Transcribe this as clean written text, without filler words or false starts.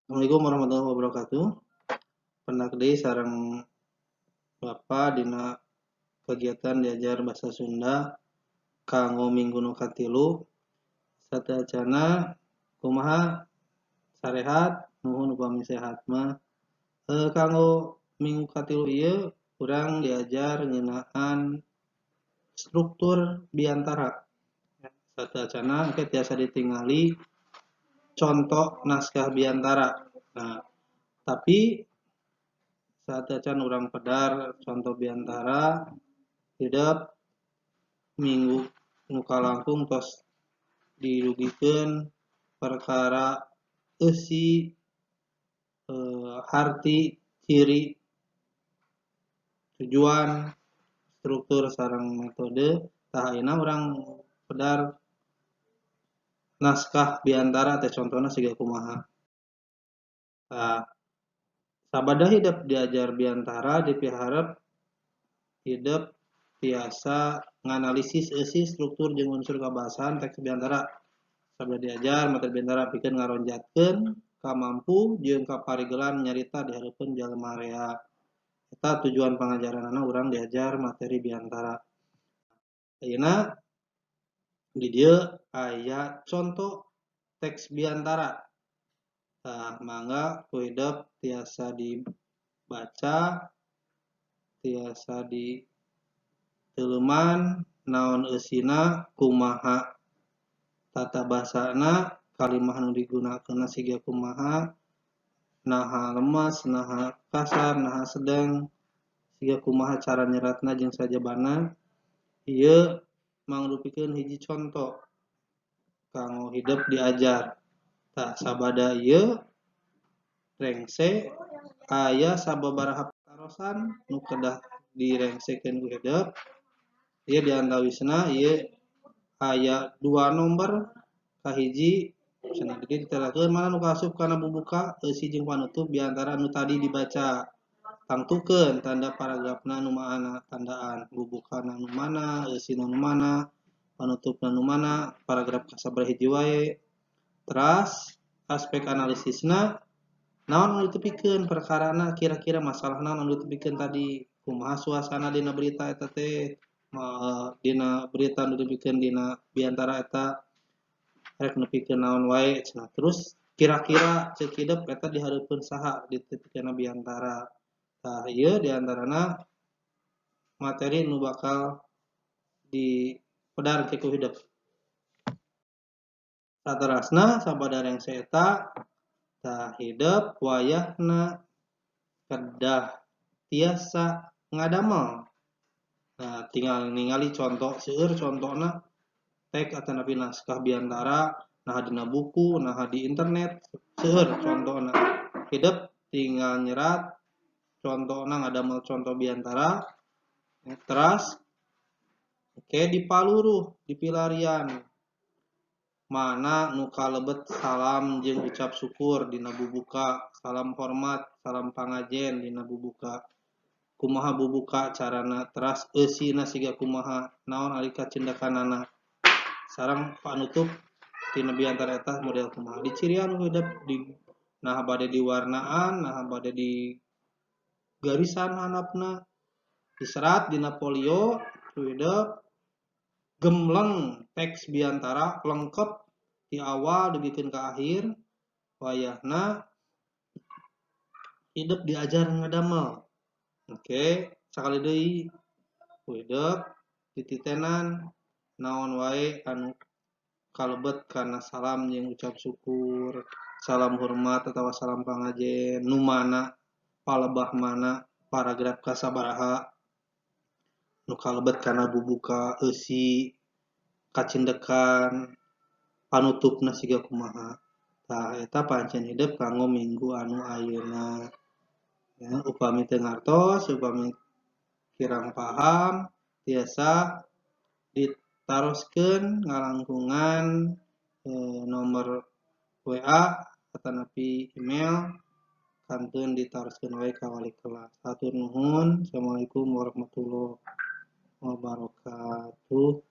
Assalamualaikum warahmatullahi wabarakatuh. Pendak deui sareng Bapak dina kegiatan diajar bahasa Sunda kanggo minggu nu katilu. Sateuacanna kumaha, sarehat? Nuhun upami sehat mah. Kanggo minggu katilu ieu urang diajar ngeunaan struktur biantara. Sateuacanna engke tiasa ditingali contoh naskah biantara. Nah, tapi sateuacan urang pedar contoh biantara, hidep minggu nu kalangkung tos didugikeun perkara eusi, harti, ciri, tujuan, struktur sareng metode. Tah, ayeuna urang pedar naskah biantara teh contohna siga kumaha. Tah, sabada hidep diajar biantara dipiharep hidep tiasa nganalisis eusi, struktur jeung unsur kabahasaan teks biantara. Sabada diajar materi biantara pikeun ngaronjatkeun kamampu jeung kaparigelan nyarita di hareupeun jalma rea. Eta tujuan pangajaranana urang diajar materi biantara. Ayeuna di dieu aya contoh teks biantara. Tah, mangga ku hidep tiasa dibaca, tiasa diteuleuman naon eusina, kumaha tata basana, kalimah nu digunakeunna siga kumaha, naha lemes, naha kasar, naha sedeng, siga kumaha cara nyeratna jeung sajabana. Ieu mangrupikeun hiji contoh kanggo hidep diajar. Tah, sabada ieu rengse aya sababaraha patarosan nu kedah direngsekeun ku hidep. Ieu diantawisna ieu aya dua nomor. Kahiji cenah di dieu ditelakeun mana nu kaasup kana bubuka, eusi jeung panutup biantara nu tadi dibaca. Tangtukeun tanda paragrafna nu maana, tandaan bubukana nu mana, eusina nu mana, panutupna nu mana, paragraf kasabaraha hiji wae. Teras aspek analisisna naon anu ditepikeun perkarana, kira-kira masalah naon anu ditepikeun tadi, kumaha suasana dina berita eta teh, dina berita anu ditepikeun dina biantara eta rek nepikeun naon wae cenah. Terus kira-kira ceuk hidep eta dihareupeun saha ditepikeunna biantara. Tah, ieu diantarana materi nu bakal dipedar ku hidep. Saterasna sabada rengse eta, tah, hidep wayahna kedah tiasa ngadamel. Nah, tinggal ningali contoh, seueur contona teks atanapi naskah biantara, naha dina buku, naha di internet, seueur contona. Hidep tinggal nyerat contona, ngadamel contoh biantara. Teras oke dipaluruh dipilarian mana nu kalebet salam jeung ucap syukur dina bubuka, salam hormat, salam pangajen dina bubuka, kumaha bubuka carana, teras eusina siga kumaha, naon ari kacindakanana, sareng panutup tina biantara eta model kumaha. Dicirian ku hidep di naha bade diwarnaan, naha bade di garisan handapna, diserat dina folio ku hidep gemleng teks biantara lengkep di awal dugikeun ka akhir. Wayahna hidep diajar ngadamel. Oke, sakali deui ku hidep dititenan naon wae anu kalebet kana salam jeung ucap syukur, salam hormat atawa salam pangajen, nu mana palebah mana, paragraf kasabaraha, nu kalebet kana bubuka, eusi, kacindekan, panutupna siga kumaha. Tah, eta pancen hidep kanggo minggu anu ayeuna. Ya, upami teu ngartos, upami kirang paham, tiasa ditaroskeun ngalangkungan nomor WA atanapi email, kantun ditaroskeun wae ka wali kelas. Hatur nuhun. Assalamualaikum warahmatullahi wabarakatuh.